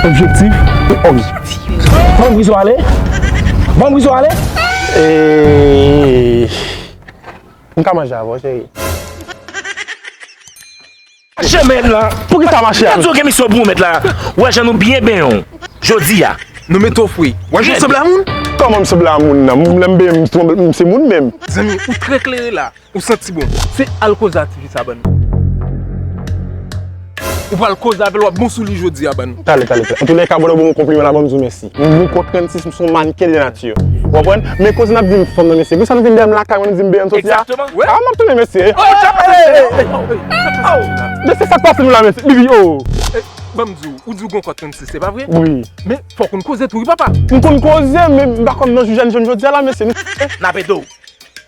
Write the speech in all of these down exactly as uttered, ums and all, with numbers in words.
Objektif? Objektif. Ban m bri sou ale. Ban m bri sou ale. E, m ka manje avè w, cheri. Mache, mèt la. Pou ki sa mache a? Gad sa w gen misyon pou ou, mèt la. Wè jan nou byen benyen w jodi a. Nou mete w fri. Wè jan w sanble a moun? Kòman m sanble a moun nan? Moun lè m benyen m sanble, m se moun menm. Zanmi, ou trè klere la. Ou santi bon. Se al koze ak tifi sa ban nou. Ou pral koze avè l, w ap bon sou li jodi a ban nou. Talè, talè, talè. Antoulèka, bòdò bon, konpliman la, ban m di w mèsi. M bon kont trannsis, m se yon mannequin de nature. Ou konprann? Men koze n ap di m fanm nan, mesye. Pou sa nou vin dèyè m lakay mwen, nou di m benyen soti a? Egzakteman. Wi. A, m ap tounen, mesye. Oh, hey, hey, hey, hey, hey. Oh, mesye, sa k pase nou la, mesye? Bibi, oh. Eh, ban m di w, ou di w gon kont trannsis, se pa vre? Wi. Men fòk ou konn koze tou, wi, papa. M konn koze, men m pa konn nan jou jèn jèn jodi a la, mesye. Nou... N ap ede w.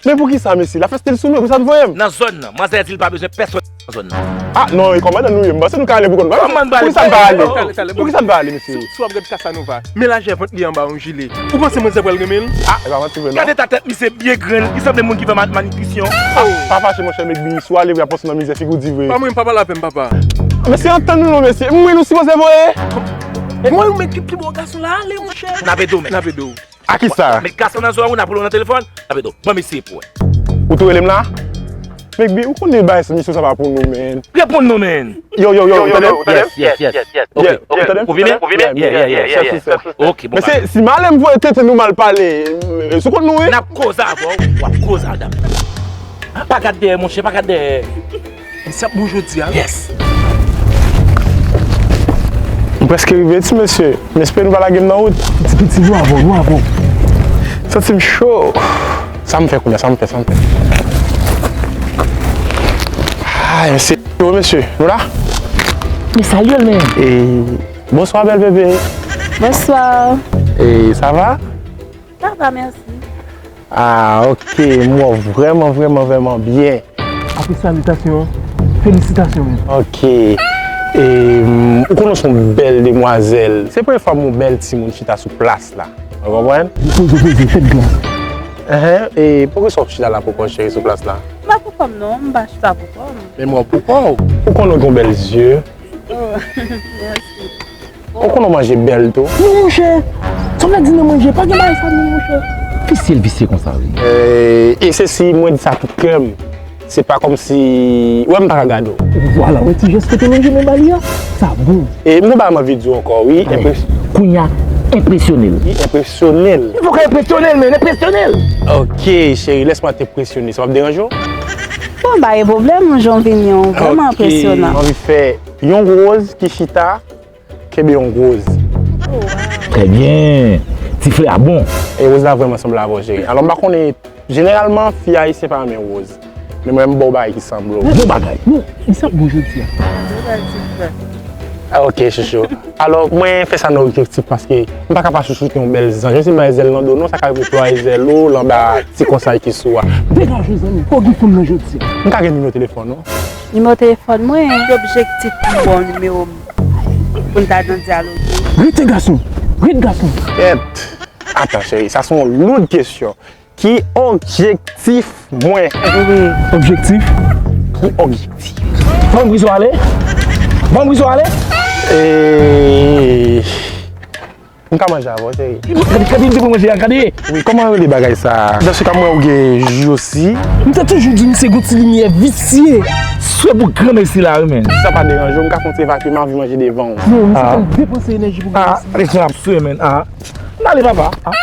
Men poukisa, mesye? L ap fè stil sou mwen, poukisa n voye m? Nan zòn nan, manzè di l pa bezwen pèsonn nan zòn nan. A, non, e kòmandan nou ye, m panse nou ka ale pou kont nou. Kòman n pale? Poukisa n pa ale? Talè, talè, poukisa n pa ale, mesye? Si, si w ap gad Casanova, men lajè vant li anba yon jile. Ou panse manzè pral renmen l? A, e pa manti vre, non. Gad eta tèt misye byen grenn, li sanble moun ki fè ma-, malnitrisyon. A, pa fache, monchè, Mekbi, si w ale, w ap pase nan mizè, figi w di vre. Pa mwen, pa pale avè m, papa. Mesye, antann nou non, mesye. Mwen nou sipoze voye. Mwen, ou met pi bon gason la, ale, monchè. N ap ede w, men. N ap ede w. A kisa? Met gason nan zò a, ou nan pou l nan telefòn. N ap ede w. Ban m eseye pou wè. Ou tou rele m la? Mekbi, ou konnen bagay sa, misyon sa pa pou nou, men. Reponn non, men. Yo, yo, yo, ou tande m? Yes, yes, yes, yes. Ok, ok. Ou tande m? Ou vini? Ou vini? Yeah, yeah, yeah, yeah, yeah. Ok, bon. Men se, si m ale m voye tenten nou mal pale, sou kont nou, wi. N ap koze avè w, w ap koze ak dam nan. Pa gad dèyè, monchè, pa gad dèyè. Misye ap bon jodi a, wi. Yes. M prèske rive, ti mesye. M espere nou pa lage m nan wout. Ti piti, nou avè w, nou avè w. Santi m cho. Sa m fè kounye a, sa m fè, sa m fè? Ay, mesye, yo, mesye, nou la? Men salye l, men. E, bonswa, bèl bebe. Bonswa. E, sa va? Sa va, mèsi. Ah, ok, m wè w vrèman, vrèman, vrèman byen. Apre salitasyon an, felisitasyon, men. Ok. E, mm, ou konnen w se yon bèl demwazèl. Se premye fwa m wè yon bèl timoun chita sou plas la. Ou konprann? Poze, poze, tèt glas. Enhen, e poukisa w chita la poukò w, cheri, sou plas la? M pa poukò m non, m pa chita poukò m. Men m wè w poukò w. Ou konnen w gen yon bèl zye. Oh, mèsi. Ou konnen w manje bèl tou. Non, monchè. Sa w vle di nan manje? Pa gen bagay sa non, monchè. Visye l visye konsa, wi. E, e se si mwen di sa tout kè m. Se pa kòmsi, wè m pa ka gade w. Vwala, wè ti jès kote lonje men ba li a. Sa bon. E m gon bagay m anvi di w ankò, wi. Enpres- Kounye a, enpresyone l. Wi, enpresyone l. Li poko enpresyone l, men enpresyone l. Ok, cheri, lès mwen te enpresyone. Sa p ap deranje w? Bon, pa gen pwoblèm, jan w vini an, w vrèman enpresyonan. Ok, m anvi fè yon woz ki chita kenbe yon woz. Trè byen. Ti flè a bon. E woz la vrèman sanble avè w, cheri. Alò, m pa konnen, jeneralman, fi ayisyen pa renmen woz. Men mwen, m ba w bagay ki sanble w. Bon bagay. Non, misye ap bon jodi a. Ah, ok, chouchou. Alò, mwen fè sa nan objektif paske m pa ka pa chouchoute yon bèl zanj. Menm si m bay zèl nan do, non, sa ka rive plwaye zèl ou, l anba ti konsèy ki sou a. Degaje w, zanmi. Fò w gen fanm nan jodi a. M ka gen nimewo telefòn ou? Nimewo telefòn mwen. Ki objektif pou m ba w nimewo m? Pou n ta nan dyaloge. Rete gason. Ret gason. Kèt. Atan, cheri, sa se yon loud kesyon. Ki objektif mwen? Wi. Objektif? Ki objektif? Ban m bri sou ale. Ban m bri sou ale. E, M ka manje avè w, cheri. Gade, gade, li te pou manje a, gade. Wi, kòman yo rele bagay sa? Dans ce cas, m wè ou gen ji osi. M te toujou di misye gon ti limyè visye. Swe pou granmesi la, wi, men. Si sa pa deranje w, m ka fè yon ti evakye, m anvi manje devan w. Non, misye konn depanse enèji pou granmesi. Ah, leson ap swe, men. Ah. M ale, papa. Ah.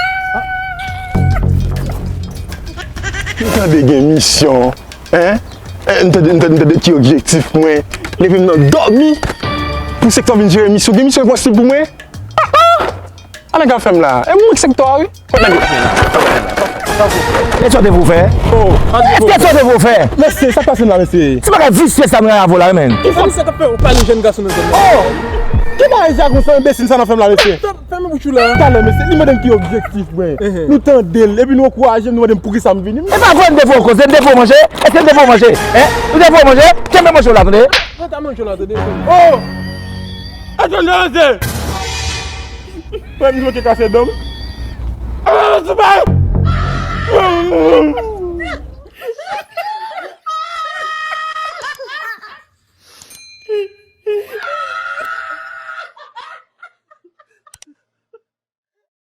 M tande gen misyon. Hein? Eh, m tande, m tande, m tande ki objektif mwen. Leve m nan dòmi. Pou sektè vin jere misyon. Gen misyon enposib pou mwen? Ah, ah! Ala nèg ap fè m la. E mwen ki sektè a, wi. Kot nèg yo? Kèt sa w te pou fè? Oh. Kèt sa w te pou fè? Mesye, sa k pase m la, mesye? Ti bagay visye sa m gen avè w la, men. Ki fòs sa k ap fè w pale jèn gason nan zòn nan? Oh! Ki bagay sa konsa, enbesil sa nan fè m la, mesye? Fèmen bouch ou la. Talè, mesye, li mande m ki objektif mwen. Ehe. Nou tande l, epi nou ankouraje m, nou mande m poukisa m vini. E pa vre, m te fè w koze, m te fè w manje. Èske m te fè w manje? Hein? M te fè w manje? Kenbe manje w la, tande? Mwen ta manje w la, tande? Oh! Atann, mesye! Mwen, m te kase dan m. Ah, ti bay!